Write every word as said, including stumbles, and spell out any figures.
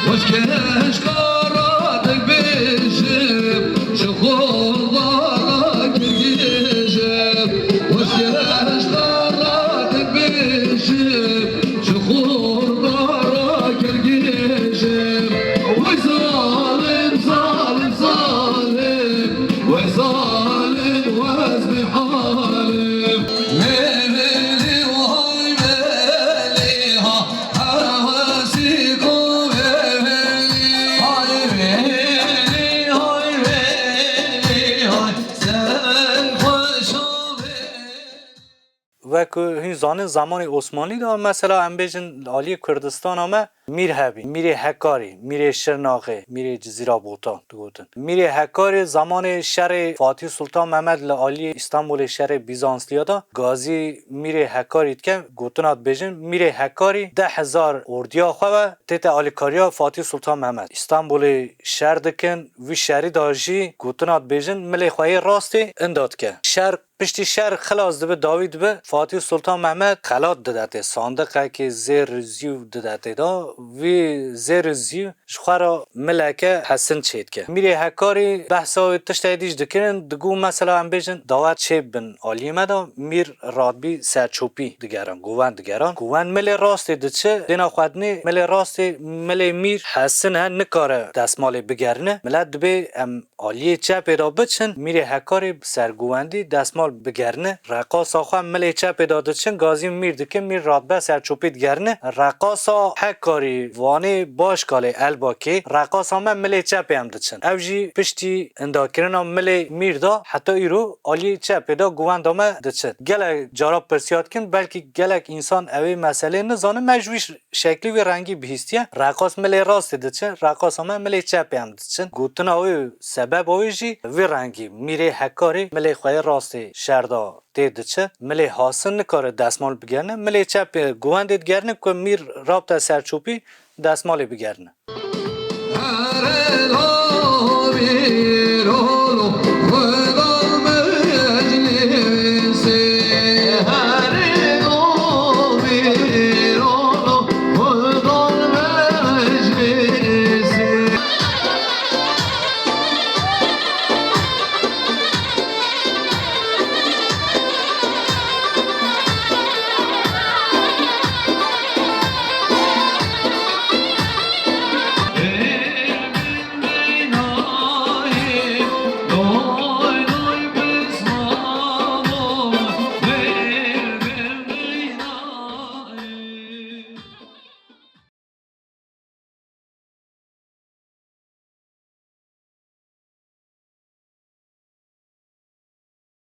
Wezgeş qara dibêjim, ji xwe dara girgêjim. Wezgeş qara dibêjim, ji xwe dara girgêjim. Wey zalim, zalim, zalim, wey zalim, wez bi halim. Mevlî, vay Mevlî ha. Wek ku hûn zanin, zemanê Osmanlî de, mesela, em bêjin, li aliyê Kurdistana me mîr hebî, mîrê Hekarî, mîrê Şirnaxê, mîrê Cizîra Botan digotin. Mîrê Hekarî zemanê şerê Fatîh Sultan Mehmed li aliyê Îstanbulê, şerê Bîzanslîya de, gazî mîrê Hekarî dike, gotina dibêjin, mîrê Hekarî deh hezar ordiya xwe ve tête alîkariya Fatîh Sultan Mehmed. Îstanbulê şer dikin, vî şerî de jî gotina dibêjin, milê xwe yê rastê inda dike. Şer, piştî şer xilas dibe, dawî dibe, Fatîh Sultan Mehmed xelat didetê, sandiqekê zêr zîw didetê da, vî zêr zîw ji xwe re mileke hesin çêdike. Mîrê Hekarî behsa wê tiştê dî jî dikirin, digo, mesela, em bêjin, dawet çê bin aliyê me de, mîr radbî serçopî digeran, govend digeran. Govend milê rastê diçe, dêna xwedinê milê rastê, milê mîr hesin e, nikare destmalê bigerine. Milet dibê em aliyê çepê de biçin, mîrê Hekarî ser govendî destmal bigerine. Reqasa xwe milê çepê de diçin, gazî mîr dikin, mîr radbe serçopî digerine. Reqasa Hekarî, Wanê, Başkalê, Elbakê, reqasa me milê çepê em diçin. Ev jî piştî indakirina milê mîr de heta îro aliyê çepê de govenda me diçin. Gelek cara pirsiyar dikin, belkî gelek însan ew ê meselê nizanin, me ji wî şeklî wî rengî bihîstiye. Reqas milê rastê diçe, reqasa me milê çepê em diçin. Gotina wê û sebeba wê jî vî rengî, mîrê Hekarî milê xwe yê rastê şer de tê diçe. Milê hasin nikare destmal bigerine. Milê çepê govendê digerine ku mîr rabte serçopî destmalê bigerine.